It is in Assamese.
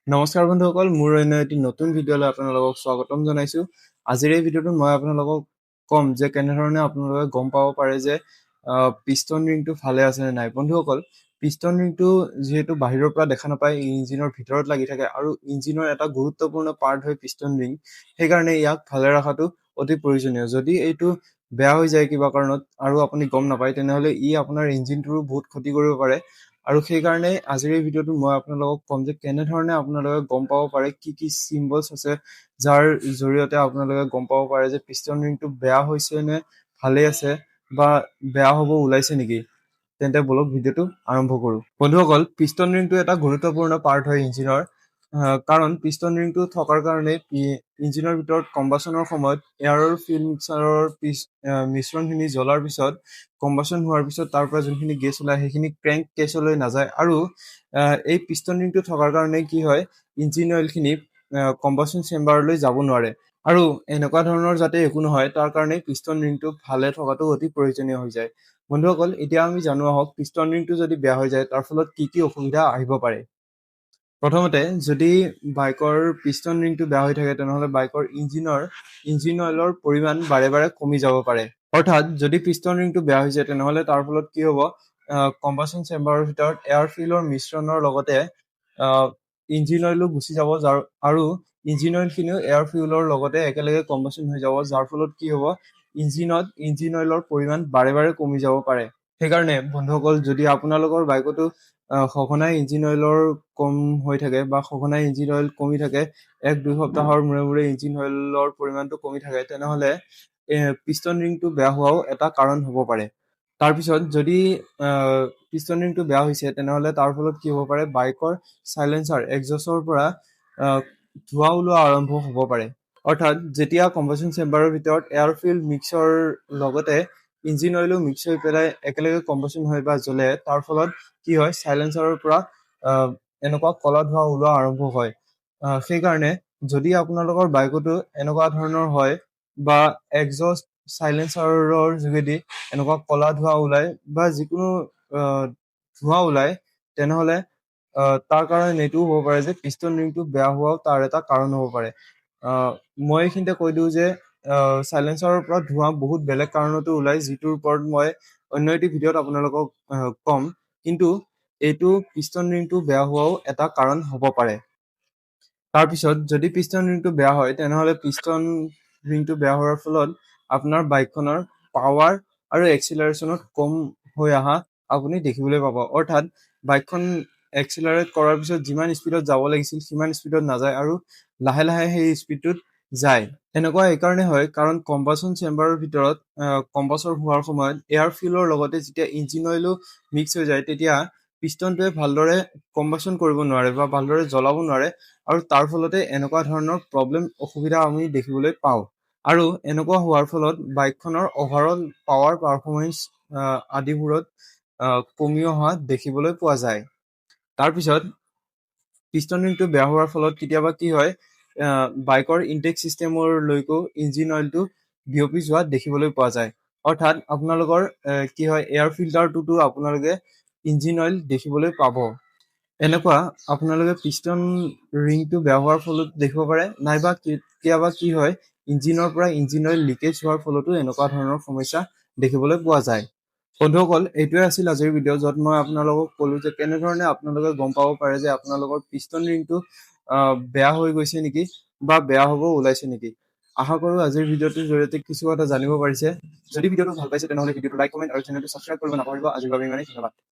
নমস্কাৰ বন্ধুসকল, মোৰ অন্য এটি নতুন ভিডিঅ'লৈ আপোনালোকক স্বাগতম জনাইছোঁ। আজিৰ এই ভিডিঅ'টোত মই আপোনালোকক ক'ম যে কেনেধৰণে আপোনালোকে গম পাব পাৰে যে পিষ্টন ৰিংটো ভালে আছে নে নাই। বন্ধুসকল, পিষ্টন ৰিংটো যিহেতু বাহিৰৰ পৰা দেখা নাপায়, ইঞ্জিনৰ ভিতৰত লাগি থাকে আৰু ইঞ্জিনৰ এটা গুৰুত্বপূৰ্ণ পাৰ্ট হয় পিষ্টন ৰিং। সেইকাৰণে ইয়াক ভালে ৰখাটো অতি প্ৰয়োজনীয়। যদি এইটো বেয়া হৈ যায় কিবা কাৰণত আৰু আপুনি গম নাপায়, তেনেহ'লে ই আপোনাৰ ইঞ্জিনটোৰো বহুত ক্ষতি কৰিব পাৰে। আৰু সেইকাৰণে আজিৰ এই ভিডিঅ'টোত মই আপোনালোকক ক'ম যে কেনেধৰণে আপোনালোকে গম পাব পাৰে, কি কি চিম্বলছ আছে যাৰ জৰিয়তে আপোনালোকে গম পাব পাৰে যে পিষ্টন ৰিংটো বেয়া হৈছে নে ভালেই আছে বা বেয়া হ'ব ওলাইছে নেকি। তেন্তে বলক, ভিডিঅ'টো আৰম্ভ কৰোঁ। বন্ধুসকল, পিষ্টন ৰিংটো এটা গুৰুত্বপূৰ্ণ পাৰ্ট হয় ইঞ্জিনৰ, কাৰণ পিষ্টন ৰিংটো থকাৰ কাৰণে ইঞ্জিনৰ ভিতৰত কম্বাছনৰ সময়ত এয়াৰৰ ফিউল মিক্সাৰৰ মিশ্ৰণখিনি জ্বলাৰ পিছত, কম্বাছন হোৱাৰ পিছত তাৰ পৰা যোনখিনি গেছ ওলায়, সেইখিনি ক্ৰেংক কেছলৈ নাযায়। আৰু এই পিষ্টন ৰিংটো থকাৰ কাৰণে কি হয়, ইঞ্জিন অইলখিনি কম্বাছন চেম্বাৰলৈ যাব নোৱাৰে। আৰু এনেকুৱা ধৰণৰ যাতে একো নহয়, তাৰ কাৰণে পিষ্টন ৰিংটো ভালে থকাটো অতি প্ৰয়োজনীয় হৈ যায়। বন্ধুসকল, এতিয়া আমি জানো আহক পিষ্টন ৰিংটো যদি বেয়া হৈ যায়, তাৰ ফলত কি কি অসুবিধা আহিব পাৰে। প্ৰথমতে, যদি বাইকৰ পিষ্টন ৰিংটো বেয়া হৈ থাকে, তেনেহ'লে বাইকৰ ইঞ্জিন অইলৰ পৰিমাণ বাৰে বাৰে কমি যাব পাৰে। অৰ্থাৎ যদি পিষ্টন ৰিংটো বেয়া হৈছে, তেনেহ'লে তাৰ ফলত কি হ'ব? কম্বাছন চেম্বাৰৰ ভিতৰত এয়াৰ ফিউলৰ মিশ্ৰণৰ লগতে ইঞ্জিন অইলো গুচি যাব, যাৰ আৰু ইঞ্জিন অইলখিনিও এয়াৰ ফিউলৰ লগতে একেলগে কম্বাছন হৈ যাব, যাৰ ফলত কি হ'ব, ইঞ্জিনত ইঞ্জিন অইলৰ পৰিমাণ বাৰে বাৰে কমি যাব পাৰে। সেইকাৰণে বন্ধুসকল, যদি আপোনালোকৰ বাইকতো সঘনাই ইঞ্জিন অইলৰ কম হৈ থাকে বা সঘনাই ইঞ্জিন অইল কমি থাকে, 1-2 সপ্তাহৰ মূৰে মূৰে ইঞ্জিন অইলৰ পৰিমাণটো কমি থাকে, তেনেহ'লে পিষ্টন ৰিংটো বেয়া হোৱাও এটা কাৰণ হ'ব পাৰে। তাৰপিছত যদি পিষ্টন ৰিংটো বেয়া হৈছে, তেনেহ'লে তাৰ ফলত কি হ'ব পাৰে? বাইকৰ চাইলেঞ্চাৰ এক্সজছৰ পৰা ধোঁৱা ওলোৱা আৰম্ভ হ'ব পাৰে। অৰ্থাৎ যেতিয়া কম্বাছন চেম্বাৰৰ ভিতৰত এয়াৰ ফিউল মিক্সৰ লগতে ইঞ্জিন অইলো মিক্স হৈ পেলাই একেলগে কম্বাছন হয় বা জ্বলে, তাৰ ফলত কি হয়, চাইলেঞ্চাৰৰ পৰা এনেকুৱা ক'লা ধোঁৱা ওলোৱা আৰম্ভ হয়। সেইকাৰণে যদি আপোনালোকৰ বাইকতো এনেকুৱা ধৰণৰ হয় বা এক্সজষ্ট চাইলেঞ্চাৰৰ যোগেদি এনেকুৱা ক'লা ধোঁৱা ওলায় বা যিকোনো ধোঁৱা ওলায়, তেনেহ'লে তাৰ কাৰণ এইটোও হ'ব পাৰে যে পিষ্টন ৰিংটো বেয়া হোৱাও তাৰ এটা কাৰণ হ'ব পাৰে। মই এইখিনিতে কৈ দিওঁ যে চাইলেঞ্চাৰৰ পৰা ধোঁৱা বহুত বেলেগ কাৰণতো ওলায়, যিটোৰ ওপৰত মই অন্য এটি ভিডিঅ'ত আপোনালোকক ক'ম। কিন্তু এইটো পিষ্টন ৰিংটো বেয়া হোৱাও এটা কাৰণ হ'ব পাৰে। তাৰপিছত যদি পিষ্টন ৰিংটো বেয়া হয়, তেনেহ'লে পিষ্টন ৰিংটো বেয়া হোৱাৰ ফলত আপোনাৰ বাইকখনৰ পাৱাৰ আৰু এক্সিলাৰেশ্যনত কম হৈ অহা আপুনি দেখিবলৈ পাব। অৰ্থাৎ বাইকখন এক্সিলাৰেট কৰাৰ পিছত যিমান স্পীডত যাব লাগিছিল, সিমান স্পীডত নাযায় আৰু লাহে লাহে সেই স্পীডটোত যায়। এনেকুৱা এইকাৰণে হয় কাৰণ কম্বাছন চেম্বাৰৰ ভিতৰত কম্বাছৰ হোৱাৰ সময়ত এয়াৰ ফিউলৰ লগতে যেতিয়া ইঞ্জিন অইলো মিক্স হৈ যায়, তেতিয়া পিষ্টনটোৱে ভালদৰে কম্বাছন কৰিব নোৱাৰে বা ভালদৰে জ্বলাব নোৱাৰে আৰু তাৰ ফলতে এনেকুৱা ধৰণৰ প্ৰব্লেম, অসুবিধা আমি দেখিবলৈ পাওঁ। আৰু এনেকুৱা হোৱাৰ ফলত বাইকখনৰ অভাৰঅল পাৱাৰ, পাৰফৰ্মেঞ্চ আদিবোৰত কমি অহা দেখিবলৈ পোৱা যায়। তাৰপিছত পিষ্টন ৰিংটো বেয়া হোৱাৰ ফলত কেতিয়াবা কি হয়, বাইকৰ ইনটেক ছিষ্টেমৰলৈকো ইঞ্জিন অইলটো বিয়পি যোৱা দেখিবলৈ পোৱা যায়। অৰ্থাৎ আপোনালোকৰ কি হয়, এয়াৰ ফিল্টাৰটোতো আপোনালোকে ইঞ্জিন অইল দেখিবলৈ পাব। এনেকুৱা আপোনালোকে পিষ্টন ৰিংটো বেয়া হোৱাৰ ফলত দেখিব পাৰে, নাইবা কেতিয়াবা কি হয়, ইঞ্জিনৰ পৰা ইঞ্জিন অইল লিকেজ হোৱাৰ ফলতো এনেকুৱা ধৰণৰ সমস্যা দেখিবলৈ পোৱা যায়। বন্ধুসকল, এইটোৱে আছিল আজিৰ ভিডিঅ', য'ত মই আপোনালোকক ক'লো যে কেনেধৰণে আপোনালোকে গম পাব পাৰে যে আপোনালোকৰ পিষ্টন ৰিংটো বেয়া হৈ গৈছে নেকি বা বেয়া হ'ব ওলাইছে নেকি। আশা কৰোঁ আজিৰ ভিডিঅ'টোৰ জৰিয়তে কিছু কথা জানিব পাৰিছে। যদি ভিডিঅ'টো ভাল পাইছে, তেনেহ'লে ভিডিঅ'টো লাইক, কমেণ্ট আৰু চেনেলটো ছাবস্ক্ৰাইব কৰিব নাপাহৰিব। আজিৰ বাবে ইমানেই, ধন্যবাদ।